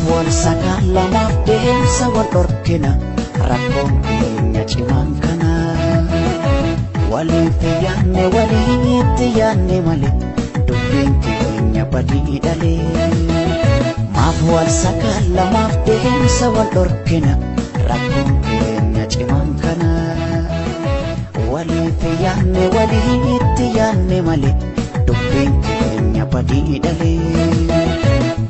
wal sakaallamaaf deemsa wal dhorkina rakkoon keenya cimaan kana. Waliif yaanne walitti yaanne malee dubbiin keenya badii dhalee. Maaf wal sakaallamaaf deemsa wal dhorkina rakkoon keenya cimaan kana. Waliif yaanne walitti yaanne malee dubbiin keenya badii dhalee.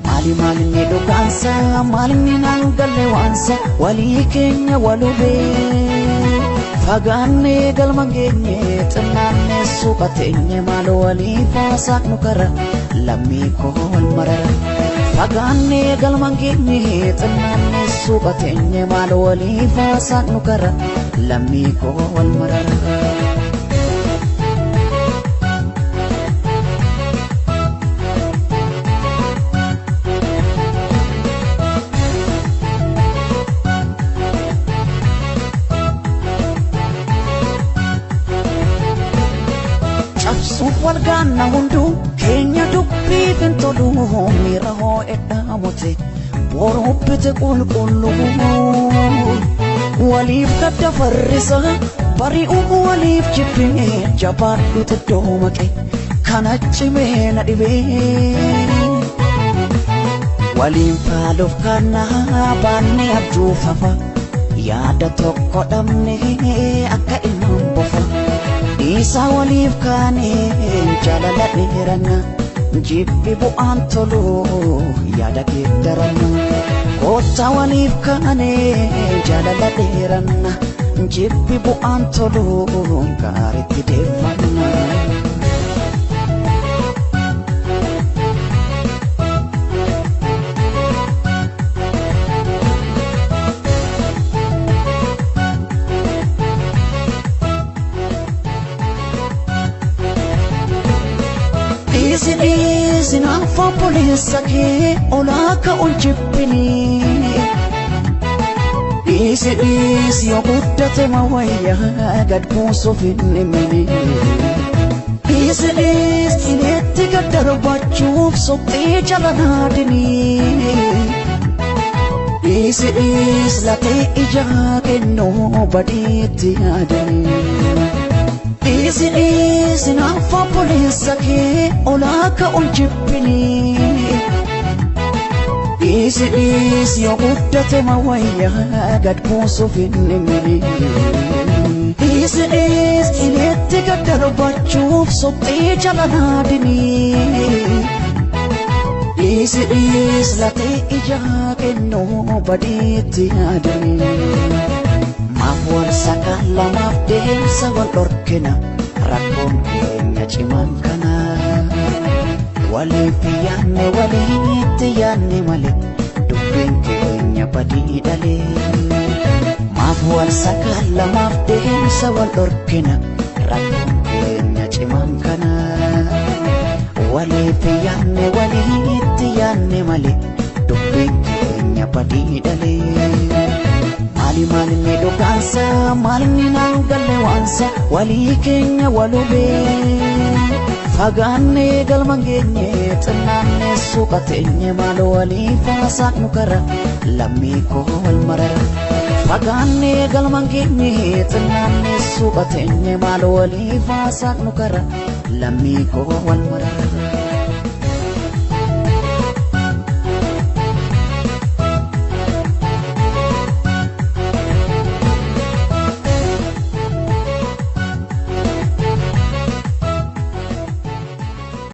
Maali maalinni dhugaansa maalinni naan galle waansa walii keenya walubee. Fagaannee galma geenye xinnaannee suuqa teenye maal waliif haasaanu kara lammii koo wal marara. Fagaannee galma geenye xinnaannee suuqa teenye maal waliif haasaanu kara lammii koo wal marara. Cabsuuf wal gaanna hunduu keenya dubbiif hin tolu miira hoo'edhaa mute boruubbite qulqullu. Waliif gadda farrisa bari'uu waliif jibbine jabaadhuutu iddoo maqe kana cimee na dhibee. Waliin faaluuf kaanaa baannee abjuufafa yaada tokko dhabne akka ilmaan bofa. Dhiisaa waliif kaanee jaalala dheeranna jibbi bu'aan tolu yaada geeddaranna. Koottaa waliif kaanee jaalala dheeranna jibbi bu'aan tolu gaariitti deeffanna. Dhiisi dhiisi naaf obboleessa kee olaa ka'uun jibbini. Dhiisi dhiisi yoo guddate mawayyaa gad buusuuf hin dhimini. Dhiisi dhiisi qileetti gad darbachuuf suphee jala naadini. Dhiisi dhiisi latee ijaa kennuu badiitti yaadini. Dhiisi dhiisi naaf obboleessa kee olaa ka'uun jibbini. Dhiisi dhiisi yoo guddate mawayyaa gad buusuuf hin dhimini. Dhiisi dhiisi qileetti gad darbachuuf suphee jala naadini. Dhiisi dhiisi latee ijaa kennuu badiitti yaadini. Maaf wal sakaallamaaf deemsa wal dhorkina rakkoon keenya cimaan kana. Waliif yaanne walitti yaanne malee dubbiin keenya badii dhalee. Maaf wal sakaallamaaf deemsa wal dhorkina rakkoon keenya cimaan kana. Waliif yaanne walitti yaanne malee dubbiin keenya badii dhalee. Maali maalinni dhugaansa maalinni naan galle waansa walii keenya walubee. Fagaannee galma geenye xinnaannee suuqa teenye maal waliif haasaanu kara lammii koo wal marara. Fagaannee galma geenye xinnaannee suuqa teenye maal waliif haasaanu kara lammii koo wal marara.